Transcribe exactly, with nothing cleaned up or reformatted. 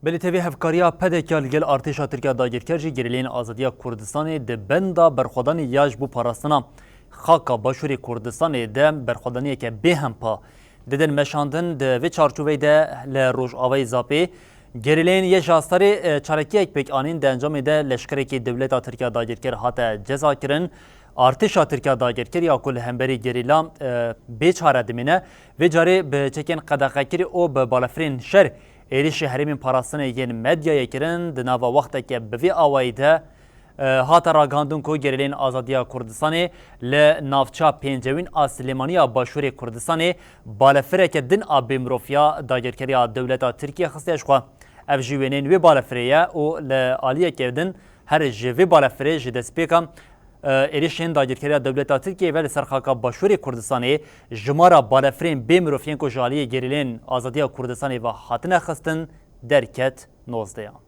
Belê T V, hevkariya P D K li gel artêşa Tirk ya dagirker jî gerîleyên azadiya Kurdistanê di benda berxwedanê ya ji bo parastina xaka Başûrê Kurdistanê de berxwedaniyeke bêhempa didin meşandin. Di vê çarçoveyê de li Rojavayê Zapê gerîleyên YJA Starê, e, çalakiyek pêk anîn, di encamê de leşkerekî dewleta Tirk ya dagirker hate cezakirin. Artêşa Tirk ya dagirker ya ku li hemberî gerîla, e, bê çare dimîne, vê carê bi çekên qedexekirî û bi balefirên şer êrişî herêmên parastinê yên medyayê kirin. Di nava wexteke bi vê awayî de, e, hate ragihandin ku gerîleyên azadiya Kurdistanê li navça pêncewîn a Silêmaniya Başûrê Kurdistanê balefireke din a bêmirofiya dagirkeriya dewleta Tirkiye xistiye ji xwe. Ev jî wêneyên wê balefirê ye û li aliyeke din her ji vê balefirê ji destpêka, e, êrişên dagirkeriya dewleta Tirkiyeyê ve li ser xaka Başûrê Kurdistanê jimara balefirên bê mirov yên ku ji aliyê gerîleyên azadiya Kurdistanê ve hatine xistin derket nozdehan.